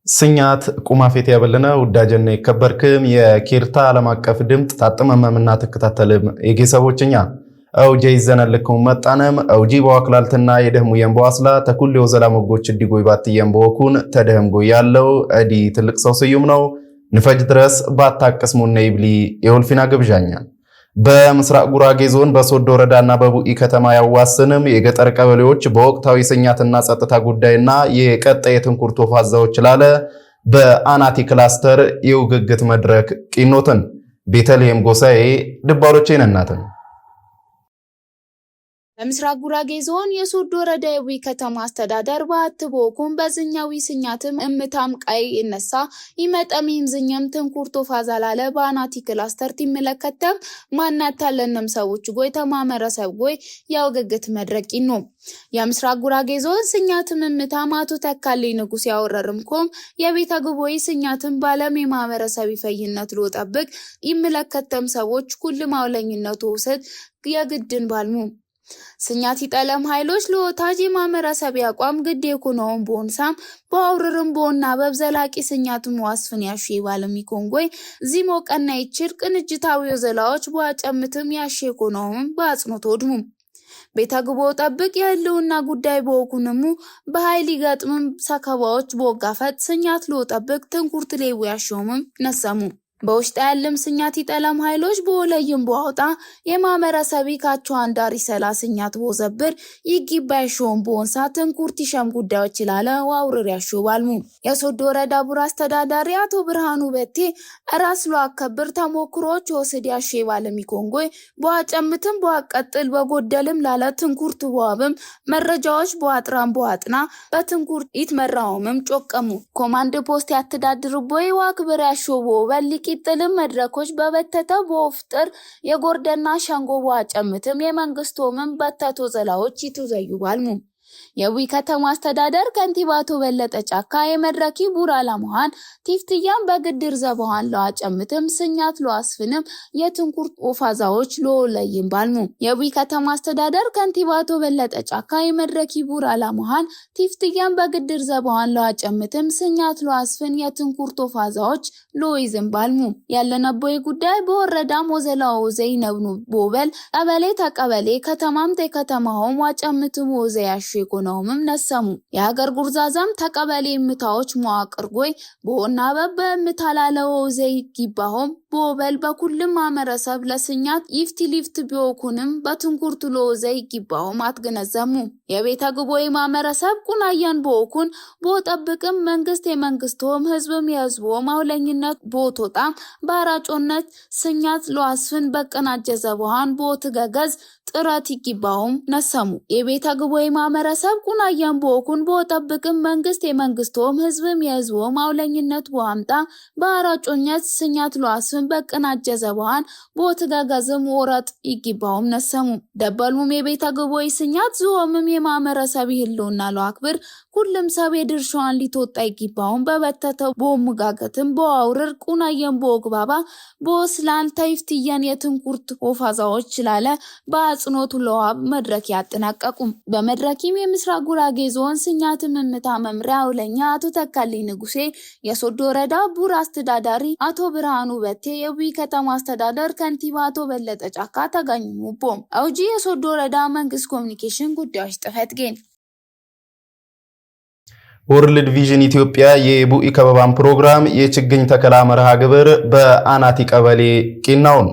ስኛት ቁማፌት ያበለነ ውዳጀነ ይከበርክም የኬርታ ዓለም አቀፍ ድምጥ ታጥመመምና ትከታተልም የጌሰቦችኛ አውጄ ይዘነልከው መጣነም አውጂ በዋክላልትና የደህሙ የምበዋስላ ተኩል የወዘላ መጎች እዲጎይ ባት የምበወኩን ተደህም ጎይ ያለው እዲ ትልቅ ሰው ስዩም ነው ንፈጅ ድረስ ባታቀስሙነ ይብሊ የወልፊና ግብዣኛል። በምስራቅ ጉራጌ ዞን በሶዶ ወረዳና በቡኢ ከተማ ያዋስንም የገጠር ቀበሌዎች በወቅታዊ ስኛትና ጸጥታ ጉዳይና የቀጣይ የትንኩርቶ ፋዛዎች ላለ በአናቲ ክላስተር የውግግት መድረክ ቂኖትን ቤተልሔም ጎሳኤ ድባሮቼ ነናትን። በምስራቅ ጉራጌ ዞን የሶዶ ወረዳ የቡኢ ከተማ አስተዳደር በአትቦኩን በዝኛዊ ስኛትም እምታም ቀይ ይነሳ ይመጠሚም ዝኛም ትንኩርቶ ፋዛላለ በአናቲ ክላስተር ትመለከተም ማናታለንም ሰዎች ጎይ ተማመረሰብ ጎይ ያውግግት መድረቅ ነው። የምስራቅ ጉራጌ ዞን ስኛትም እምታም አቶ ተካልኝ ንጉስ ያወረርም ኮም የቤተ ግቦይ ስኛትም ባለም የማህበረሰብ ይፈይነት ሎጠብቅ ይመለከተም ሰዎች ኩልም አውለኝነቱ ውሰድ የግድን ባልሙ ስኛት ይጠለም ኃይሎች ለወታጅ የማህበረሰብ ያቋም ግድ የኩነውን ቦንሳም በአውርርም ቦና በብዘላቂ ስኛትም ዋስፍን ያሹ ይባልም ይኮንጎይ ዚሞ ቀና ይችር ቅንጅታዊ ወዘላዎች በአጨምትም ያሽ የኮነውም በአጽኖት ወድሙም ቤተ ግቦ ጠብቅ የህልውና ጉዳይ በወኩንሙ በኃይል ይገጥምም ሰከባዎች በወጋፈጥ ስኛት ሎ ጠብቅ ትንኩርት ሌቡ ያሾምም ነሰሙ በውሽጣ ያለም ስኛት ይጠለም ኃይሎች በወለይም በአውጣ የማመረሰቢ ካቸው አንዳሪ ሰላ ስኛት ቦዘብር ይጊባ ያሾም ቦንሳ ትንኩርት ይሸም ጉዳዮች ላለ ዋውርር ያሾ ባልሙ የሶዶ ወረዳ ቡራ አስተዳዳሪ አቶ ብርሃኑ በቴ ራስ ሎ አከብር ተሞክሮች ወስድ ያሼ ባለም ይኮንጎይ በዋጨምትም በዋቀጥል በጎደልም ላለ ትንኩርት በዋብም መረጃዎች በዋጥራም በዋጥና በትንኩርት ይትመራውምም ጮቀሙ ኮማንድ ፖስት ያተዳድር ቦይ ዋክብር ያሾ በሊቂ ጥልም መድረኮች በበተተ በወፍጥር የጎርደና ሸንጎ በዋጨምትም የመንግስቶምም በተቶ ዘላዎች ይቱዘዩ ባልሙ የቡኢ ከተማ አስተዳደር ከንቲባ አቶ በለጠ ጫካ የመድረኪ ቡራ ለመሃን ቲፍትያም በግድር ዘበሃን ለዋጨምትም ስኛት ለዋስፍንም የትንኩርት ኦፋዛዎች ለወለይም ባልሙ የቡኢ ከተማ አስተዳደር ከንቲባ አቶ በለጠ ጫካ የመድረኪ ቡራ ለመሃን ቲፍትያም በግድር ዘበሃን ለዋጨምትም ስኛት ለዋስፍን የትንኩርት ኦፋዛዎች ለወይዝም ባልሙ ያለነቦይ ጉዳይ በወረዳም ወዘላው ዘይነብኑ ቦበል ቀበሌ ተቀበሌ ከተማም ተከተማሆም ዋጨምትም ወዘያሽ ኮነውምም ነሰሙ የሀገር ጉርዛዛም ተቀበሌ ምታዎች መዋቅር ጎይ በሆና በበ ምታላለው ዘይ ጊባሆም ቦበል በኩልም ማመረሰብ ለስኛት ይፍቲ ሊፍት ቢወኩንም በትንኩርቱ ሎዘይ ጊባሆም አትገነዘሙ የቤተ ግቦይ ማመረሰብ ቁናያን ቦኩን ቦጠብቅም መንግስት የመንግስቶም ህዝብም የህዝቦም አውለኝነት ቦቶጣ ባራጮነት ስኛት ለዋስፍን በቀናጀ ዘበሃን ቦትገገዝ ጥረት ይጊባውም ነሰሙ የቤተ ግቦይ ማህበረሰብ ቁናያን ቦኩን ቦጠብቅም መንግስት የመንግስቶም ህዝብም የህዝቦም አውለኝነት ቦአምጣ በአራጮኘት ስኛት ለዋስፍን በቀናጀ ዘበሃን ቦትገገዝም ወረጥ ይጊባውም ነሰሙ ደበሉም የቤተ ግቦይ ስኛት ዝሆምም የማህበረሰብ ይህልውና ለአክብር ሁሉም ሰብ የድርሻዋን ሊትወጣ ይጊባውን በበተተው ቦሙጋገትም በአውርር ቁናየን ቦግባባ ቦስላን ተይፍትየን የትንኩርት ወፋዛዎች ላለ በአጽኖቱ ለዋብ መድረክ ያጠናቀቁም። በመድረኪም የምስራቅ ጉራጌ ዞን ስኛት ምምታ መምሪያ አውለኛ አቶ ተካልኝ ንጉሴ፣ የሶዶ ወረዳ ቡር አስተዳዳሪ አቶ ብርሃኑ በቴ፣ የቡኢ ከተማ አስተዳደር ከንቲባ አቶ በለጠ ጫካ ተገኙቦም። አውጂ የሶዶ ወረዳ መንግስት ኮሚኒኬሽን ጉዳዮች ጽሕፈት ጌን። ወርልድ ቪዥን ኢትዮጵያ የቡኢ ከበባን ፕሮግራም የችግኝ ተከላ መርሃ ግብር በአናቲ ቀበሌ ቂናውን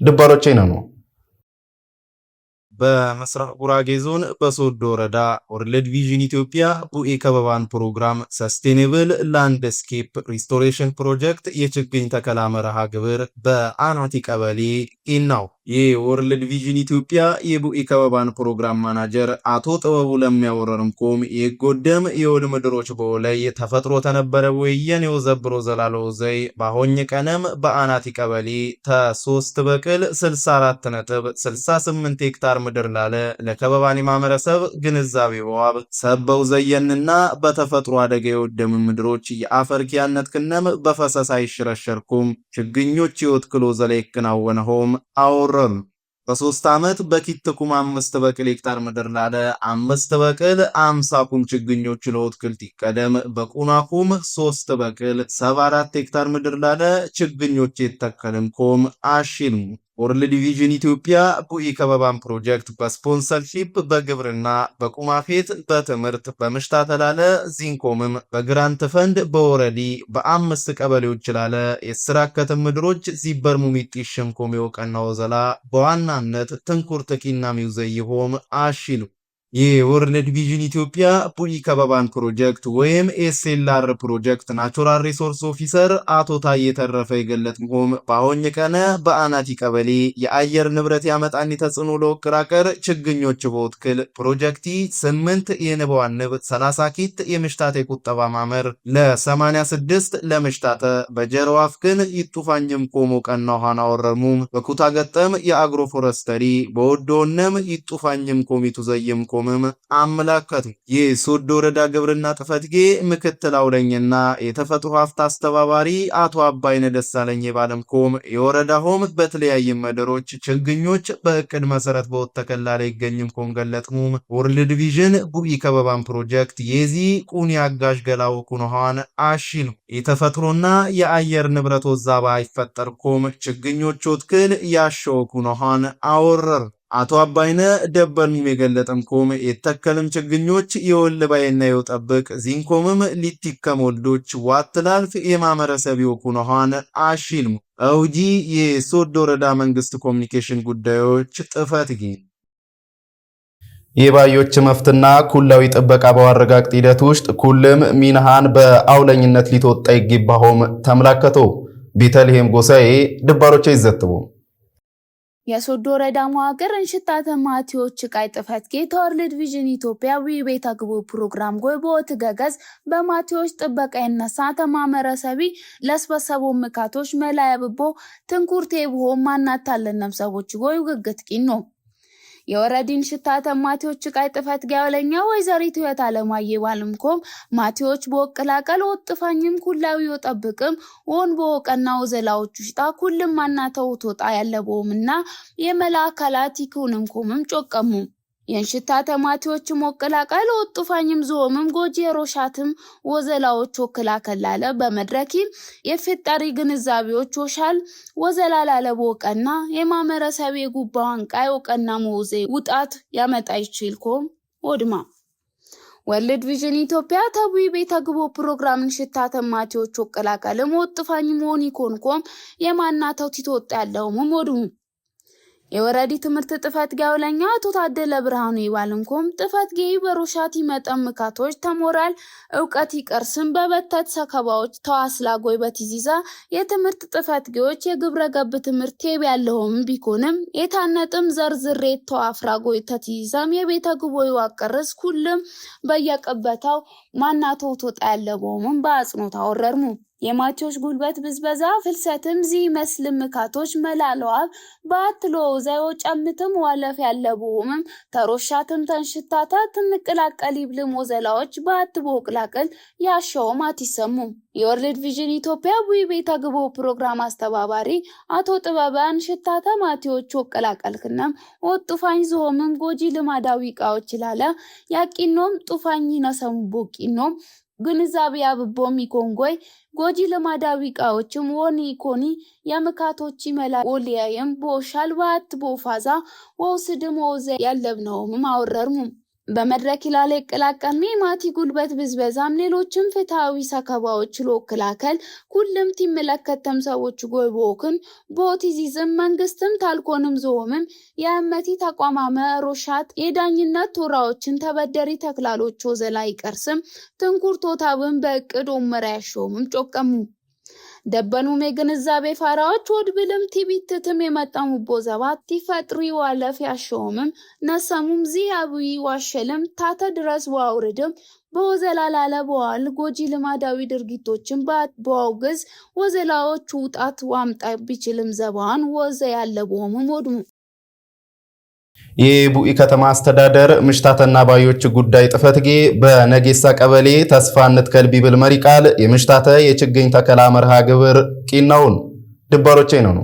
ድባሮቼ ነው። በምስራቅ ጉራጌ ዞን በሶዶ ወረዳ ወርልድ ቪዥን ኢትዮጵያ ቡኢ ከበባን ፕሮግራም ሰስቴኔብል ላንድስኬፕ ሪስቶሬሽን ፕሮጀክት የችግኝ ተከላ መርሃ ግብር በአናቲ ቀበሌ ቂናው። የወርልድ ቪዥን ኢትዮጵያ የቡኢ ከበባን ፕሮግራም ማናጀር አቶ ጥበቡ ለሚያወረርምኩም የጎደም የወድ ምድሮች በወለይ ተፈጥሮ ተነበረ ወየን የወዘብሮ ዘላሎ ዘይ ባሆኝ ቀነም በአናቲ ቀበሌ ተሶስት በቅል 64.68 ሄክታር ምድር ላለ ለከበባኒ ማህበረሰብ ግንዛቤ በዋብ ሰበው ዘየንና በተፈጥሮ አደጋ የወደሙ ምድሮች የአፈር ኪያነት ክነም በፈሰስ አይሽረሸርኩም ችግኞች ይወትክሎ ዘለ ይከናወነሆም አወረም። በ3 ዓመት በኪትኩም 5 በቅል ሄክታር ምድር ላለ 5 በቅል 50 ኩም ችግኞች ለውትክልት ይቀደም በቁናኩም 3 በቅል 74 ሄክታር ምድር ላለ ችግኞች የተከልም ኮም አሺልሙ። ወርልድ ቪዥን ኢትዮጵያ ቡኢ ከበባን ፕሮጀክት በስፖንሰርሺፕ በግብርና በቁማፌት በትምህርት በምሽታ ተላለ ዚንኮምም በግራንት ፈንድ በወረዲ በ5 ቀበሌዎች ላለ የስራከተም ምድሮች ዚበርሙ ሚጢሽም ኮም የወቀና ወዘላ በዋናነት ትንኩርትኪና ሚውዘይሆም አሺሉ። የወርልድ ቪዥን ኢትዮጵያ ቡኢ ከበባን ፕሮጀክት ወይም ኤስኤልአር ፕሮጀክት ናቹራል ሪሶርስ ኦፊሰር አቶ ታዬ ተረፈ የገለጥምሆም በአሁኝ ቀነ በአናቲ ቀበሌ የአየር ንብረት ያመጣኒ ተጽዕኖ ለወቅራቀር ችግኞች በውትክል ፕሮጀክቲ 8 የንበዋን ንብ 30 ኪት የምሽታት የቁጠባ ማመር ለ86 ለምሽታተ በጀሮ አፍክን ይጡፋኝም ቆሞ ቀና ኋና ወረሙም በኩታ ገጠም የአግሮ ፎረስተሪ በወዶንም ይጡፋኝም ኮሚቱ ዘይም ቆምም አመላከቱ። የሶዶ ወረዳ ግብርና ጽሕፈት ቤት ምክትል አውለኝና የተፈጥሮ ሀብት አስተባባሪ አቶ አባይነ ደሳለኝ የባለምኮም የወረዳሆም በተለያየ መደሮች ችግኞች በእቅድ መሰረት በወተከላ ላይ ይገኝም ኮም ገለጥሙም ወርልድ ቪዥን ቡኢ ከበባን ፕሮጀክት የዚ ቁኒ አጋዥ ገላው ኩነሃን አሺል የተፈጥሮና የአየር ንብረት ወዛባ አይፈጠርኮም ችግኞች ወትክል ያሸው ኩነሃን አወረር። አቶ አባይነ ደበርንም የገለጠምኮም የተከልም ችግኞች የወልባይና የውጠብቅ ዚንኮምም ሊቲከም ወልዶች ዋትላልፍ የማመረሰብ የኩነሃን አሺልሙ። አውጂ የሶዶ ወረዳ መንግስት ኮሚኒኬሽን ጉዳዮች ጥፈት ጊ የባዮች መፍትና ኩላዊ ጥበቃ በዋረጋግጥ ሂደት ውስጥ ኩልም ሚንሃን በአውለኝነት ሊትወጣ ይገባሆም ተመላከቶ። ቤተልሔም ጎሳኤ ድባሮች ይዘትቡ። የሶዶ ወረዳ መዋቅር እንሽታተ ማቴዎች ቃይ ጥፈት ጌ ተወርልድ ቪዥን ኢትዮጵያ ዊ ቤተ ግቡ ፕሮግራም ጎይ ቦት ገገዝ በማቴዎች ጥበቃ የነሳ ተማመረሰቢ ለስበሰቦ ምካቶች መላያብቦ ትንኩርቴ ብሆ ማናታለነም ሰዎች ጎይ ውግግት ቂኖ የወረዲን ሽታ ተማቴዎች ቃይ ጥፈት ጋውለኛ ወይዘሪት ህይወት አለማየ ባልምኮም ማቴዎች በወቅላቀል ወጥፋኝም ኩላዊ ወጠብቅም ወን በወቀና ወዘላዎቹ ሽጣ ኩልም ማናተው ትወጣ ያለበውምና የመላ አካላት ይኩንም ኮምም ጮቀሙ የእንሽታ ተማቴዎች ሞቅላቀል ወጡፋኝም ዝሆምም ጎጂ የሮሻትም ወዘላዎች ወክላከላለ በመድረኪ የፍጣሪ ግንዛቤዎች ወሻል ወዘላላለ ቦቀና የማመረሰብ የጉባዋን ቃይ ወቀና መውዜ ውጣት ያመጣ ይችልኮም ወድማ። ወርልድ ቪዥን ኢትዮጵያ ተቡይ ቤተ ግቦ ፕሮግራምን ሽታ ተማቴዎች ወቀላቀልም ወጥፋኝ መሆን ይኮንኮም የማናተው ቲትወጣ ያለውም ወድሙ። የወረዲ ትምህርት ጥፈት ጋውለኛ አቶ ታደለ ብርሃኑ ይባልንኮም ጥፈት ጌይ በሮሻት ይመጠም ምካቶች ተሞራል እውቀት ይቀርስም በበተት ሰከባዎች ተዋስላጎይ በቲዚዛ የትምህርት ጥፈት ጌዎች የግብረ ገብ ትምህርት ቴብ ያለውም ቢኮንም የታነጥም ዘርዝሬ ተዋፍራጎይ ተቲዚዛም የቤተ ግቦይ ዋቀርስ ኩልም በየቀበታው ማናተው ትወጣ ያለበውምም በአጽኖት አወረርሙ። የማቴዎች ጉልበት ብዝበዛ ፍልሰትም ዚ መስልም ምካቶች መላለዋብ በአትሎ ዘዮ ጨምትም ዋለፍ ያለብሁምም ተሮሻትም ተንሽታታ ትንቅላቀል ይብልም ወዘላዎች በአትቦ ቅላቅል ያሸውም አትይሰሙ። የወርልድ ቪዥን ኢትዮጵያ ቡይ ቤተ ግቦ ፕሮግራም አስተባባሪ አቶ ጥበበን ሽታተ ማቴዎች ወቀላቀልክነም ወጡፋኝ ዝሆምም ጎጂ ልማዳዊ እቃዎች ላለ ያቂኖም ጡፋኝ ነሰሙ ቦቂኖም ግንዛቤ አብቦም ይኮንጎይ ጎጂ ልማዳዊ እቃዎችም ወኒ ኢኮኒ የምካቶች መላ ወሊያየም ቦሻል ባት ቦፋዛ ወውስድም ወዘ ያለብነውም አወረርሙም። በመድረክ ይላለ ይቀላቀልሚ ማቲ ጉልበት ብዝበዛም ሌሎችም ፍትሃዊ ሰከባዎች ሎክላከል ኩልም ቲመለከተም ሰዎች ጎይቦክን ቦቲዚዝም መንግስትም ታልኮንም ዞምም የእመቲ ተቋማመ ሮሻት የዳኝነት ቶራዎችን ተበደሪ ተክላሎች ወዘላ ይቀርስም ትንኩርቶታብን በእቅድ ኦመራ ያሾምም ጮቀሙ። ደበኑም የግንዛቤ ፋራዎች ወድብልም ቲቢትትም የመጠሙቦ ዘባት ቲፈጥሪ ዋለፍ ያሸውምም ነሰሙም ዚ አብይ ዋሸልም ታተ ድረስ ዋውርድም በወዘላላለ በዋል ጎጂ ልማዳዊ ድርጊቶችን በዋውግዝ ወዘላዎች ውጣት ዋምጣ ቢችልም ዘባዋን ወዘ ያለበውምም ወድሙ። የቡኢ ከተማ አስተዳደር ምሽታተና ባዮች ጉዳይ ጥፈትጌ በነጌሳ ቀበሌ ተስፋነት ከልቢ ብል መሪ ቃል የምሽታተ የችግኝ ተከላ መርሃ ግብር ቂናውን ድባሮቼ ነው።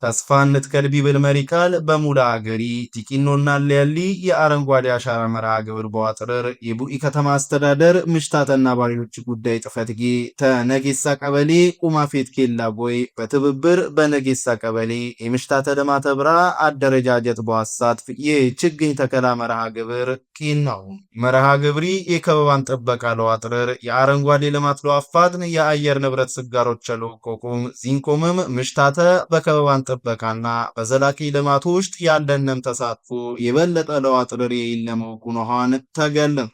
ተስፋ እንትከል ቢብል መሪ ቃል በሙላ አገሪ ቲቂኖና ሊያሊ የአረንጓዴ አሻራ መርሃ ግብር በዋጥርር የቡኢ ከተማ አስተዳደር ምሽታተና ባሪዎች ጉዳይ ጥፈትጌ ተነጌሳ ቀበሌ ቁማፌት ኬላ ጎይ በትብብር በነጌሳ ቀበሌ የምሽታተ ልማት ብራ አደረጃጀት በዋሳትፍ የችግኝ ተከላ መርሃ ግብር ቂን ነው። መርሃ ግብሪ የከበባን ጥበቃ ለዋጥርር የአረንጓዴ ልማት ለዋፋጥን የአየር ንብረት ስጋሮች ለቆቁም ዚንኮምም ምሽታተ በከበባን ጥበቃና በዘላቂ ልማት ውስጥ ያለንም ተሳትፎ የበለጠ ለዋጥርር የይለመው ጉኖሃን ተገለመ።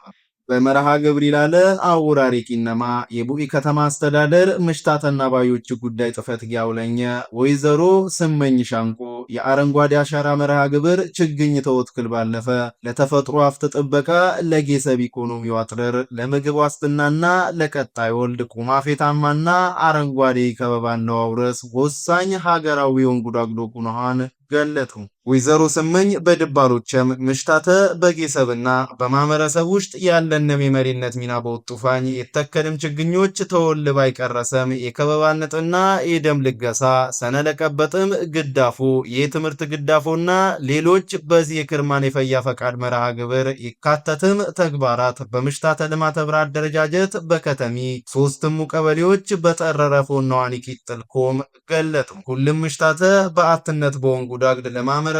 በመርሃ ግብር ይላለ አውራሪ ቂነማ የቡኢ ከተማ አስተዳደር ምሽታተና ባዮች ጉዳይ ጽሕፈት ያውለኘ ወይዘሮ ስመኝ ሻንቆ የአረንጓዴ አሻራ መርሃ ግብር ችግኝ ተወትክል ባለፈ ለተፈጥሮ ሀብት ጥበቃ፣ ለጌሰብ ኢኮኖሚ ዋጥረር፣ ለምግብ ዋስትናና ለቀጣይ ወልድ ቁማፌታማና አረንጓዴ ከበባን ለዋውረስ ወሳኝ ሀገራዊ ወንጉዳግዶ ጉኖሃን ገለጡ። ወይዘሮ ስመኝ በድባሮቸም ምሽታተ በጌሰብና በማህበረሰብ ውስጥ ያለንም የመሪነት ሚና በውጡፋኝ የተከልም ችግኞች ተወል ባይቀረሰም የከበባነጥና የደም ልገሳ ሰነለቀበጥም ግዳፎ የትምህርት ግዳፎና ሌሎች በዚህ የክርማን የፈያ ፈቃድ መርሃ ግብር ይካተትም ተግባራት በምሽታተ ልማት ህብረ አደረጃጀት በከተሚ ሶስትሙ ቀበሌዎች በጠረረ ፎናዋን ይቂጥልኮም ገለጡ። ሁሉም ምሽታተ በአትነት በወንጉዳግድ ለማህበረሰቢ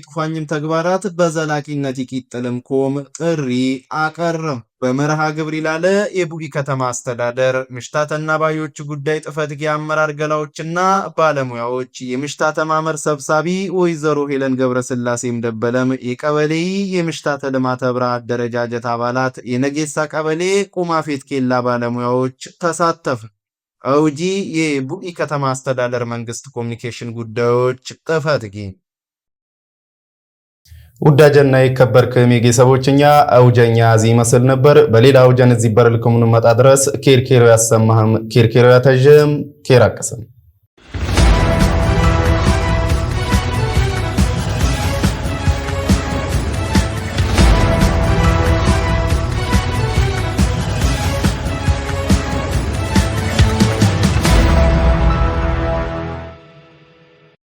ጡፋኝም ተግባራት በዘላቂነት ይቂጥልም ኮም ጥሪ አቀረም። በመርሃ ግብር ይላለ የቡኢ ከተማ አስተዳደር ምሽታተና ባዮች ጉዳይ ጥፈት አመራር ገላዎችና ባለሙያዎች የምሽታተ ማመር ሰብሳቢ ወይዘሮ ሄለን ገብረስላሴም ደበለም የቀበሌ የምሽታተ ልማት ህብረ አደረጃጀት አባላት የነጌሳ ቀበሌ ቁማፌት ኬላ ባለሙያዎች ተሳተፍ። አውጂ የቡኢ ከተማ አስተዳደር መንግስት ኮሚኒኬሽን ጉዳዮች ጥፈት ውዳጀና የከበርክም የጌሰቦችኛ አውጀኛ እዚህ ይመስል ነበር። በሌላ አውጀን እዚህ በረልከሙን መጣ ድረስ ኬርኬሮ ያሰማህም ኬርኬሮ ያተጀም ኬር አቀሰም።